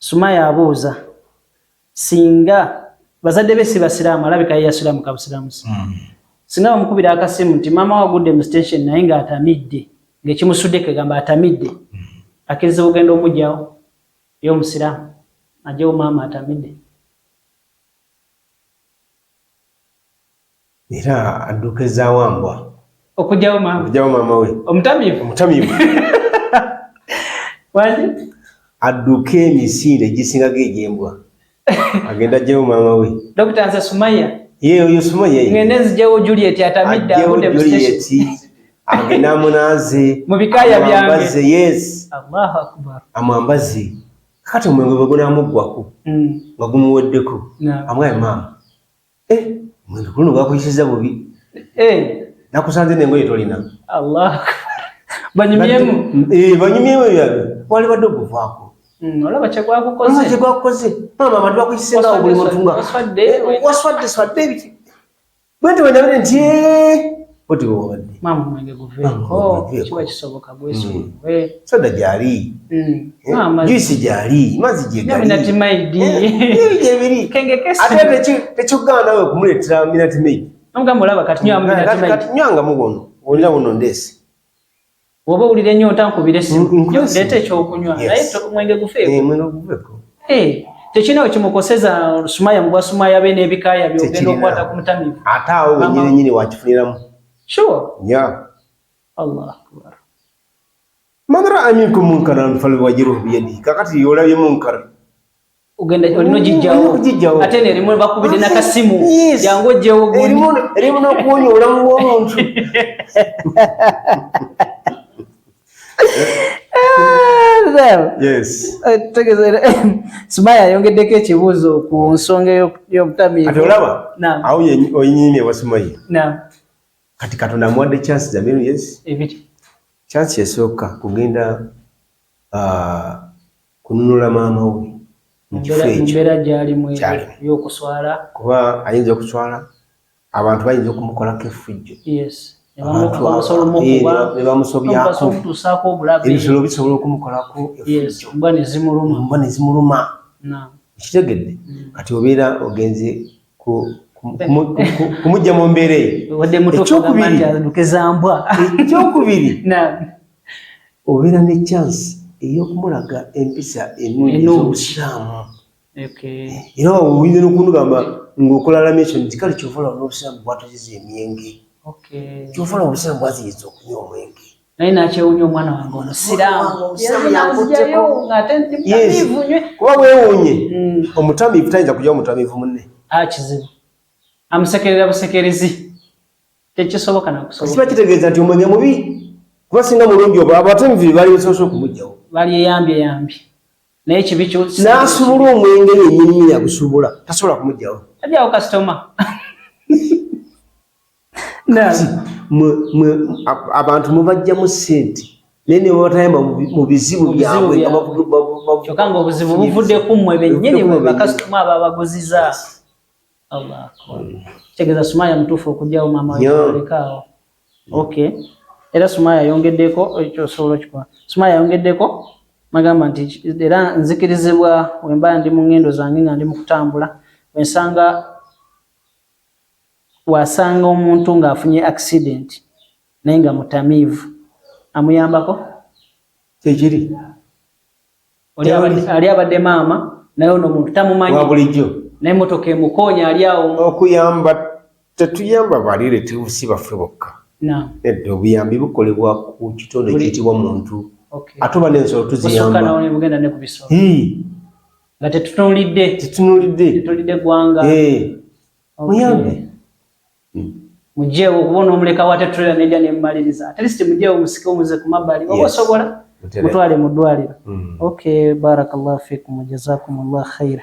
Sumaya abuuza singa bazadde be si basiraamu, alabika ye yasiramuka busiraamusi. Singa bamukubira akasimu nti maama wagudde mu station naye ng'atamidde, ng'ekimusudde kegamba atamidde, akkiriza ogenda omugyawo? Ye omusiraamu agyewo maama atamidde? Era adduka ezawambwa. Okugyawo maama? Okugyawo maama we. Omutamiivu? Omutamiivu. Wangi? Adduke emisinde egisingako egy'embwa, agenda ajjewo maama we. Dokita, nze Sumaya. Ye oyo Sumaya. Ngende nzijewo Juliet atamidde agudde mu station? Agenda amunaaze. Mu bikaaya byange? Yes. Allahu akbar. Amwambaze. Kati omwenge bwe gunaamuggwako, nga gumuweddeko, amwaye, "Maama, eh, omwenge guno gwakuyisiza bubi." Nakusanze nengoye tolina. Allah, banyumyemu. Banyumyemu ebyabe wali badde oguvaako. Olaba kyegwakukoze. Kyegwakukoze maama, abantu bakuyisengawo buli muntu nga waswadde swadde ebiki bwenti bwenabire nti oti bwewabadde. Maama, omwenge guveeko, kiba kisoboka gwesonyiwe. Soda gyali, juice gyali, mazzi gyegali. Minute Maid. Gyebiri. Ate tekikugaana nawe okumuleetera Minute Maid. Nomugamba, olaba kati nywa Minute Maid. Kati nywangamu wono, olina wuno ndeesi. Woba owulira ennyonta nkubira essimu, leeta ekyokunywa, naye omwenge gufeeko. Omwenge gufeeko. Tekirina we kimukoseza Sumaya mu bwasumaya be n'ebikaaya byogenda okukwata ku mutamiivu. Ate awo wenyini nyini wakifuniramu. Sure. Yeah. Allah akbar. Man raa minkum munkaran falyughayyirhu biyadihi. Kakati olabye munkar, ogenda olina ogijjawo, ate nerimu bakubidde nakasimu, jangu ojjewo. Erimu n'okuwonya obulamu bw'omuntu. Sumaya ayongeddeko ekibuuzo ku nsonga y'obutamiivu. Ati olaba awo oyinyimye wa Sumaya. Kati Katonda amuwadde chance za mirundi ebiri. Chance esooka kugenda kununula maama we mu kifo ekyo. Mbeera gyalimu y'okuswala. Kuba ayinza okuswala, abantu bayinza okumukolako effujjo. Ne bamusobyako, ebisolo bisobola okumukolako effujjo, embwa ne zimuluma. Ekitegedde kati obeera ogenze kumujja mu mbeera eyo. Ekyokubiri, obeera ne chance ey'okumulaga empisa ennungi ez'obusiraamu. Era oyinza n'okumugamba ng'okola lamation nti kale kyova olaba n'obusiraamu bwatuziza emyenge, kyova olaba obusiraamu bwaziyiza okunywa omwenge. Naye nakyewunya, omwana wange ono siraamu, kuba weewuunye, omutamiivu tayinza kujja omutamiivu munne. Kizibu, amusekerera busekerezi, tekisoboka nakusoboka. Kiba kitegeeza nti omwenge mubi, kuba singa mulungi oba abatamiivu bali basoose okumugjawo. Bali eyambye yambye, naye kibi kyo. N'asubula omwenge yennyini, yagusuubula, tasobola kumugjawo. Ajjawo kasitoma. Abantu mubajjamu ssente, naye ne babatayamba mu bizibu byabwe. Kyokka nga obuzibu buvudde ku mmwe bennyini, mwe bakasitoma ababaguziza. Kitegeeza Sumaya mutuufu okugyawo maama welekaawo. Okay, era Sumaya ayongeddeko, ekyo osobola okikola. Sumaya ayongeddeko magamba nti era nzikirizibwa wemba ndi mu ngendo zange nga ndi mu kutambula, wensanga wasanga omuntu ng'afunye accident naye nga mutamiivu, amuyambako? Kyekiri. Ali abadde maama, naye ono omuntu tamumanyi. Wa bulijjo. Naye motoka emukoonya ali awo. Okuyamba, tetuyamba ba relatives baffe bokka. Nedda, obuyambi bukolebwa ku kitonde ekiyitibwa muntu, ate oba n'ensolo tuziyamba. Bugenda ne ku bisolo nga tetutunulidde. Tetutunulidde. Tetutunulidde ggwanga. Muyambe. Mujeewo, okuba onoomulekawo ate tulera nejja nemumaliriza. At least mujeewo, musike omuze ku mabbali, oba osobola mutwale mu ddwaliro. Okay, barakallahu fikum, jazakumullah khaira.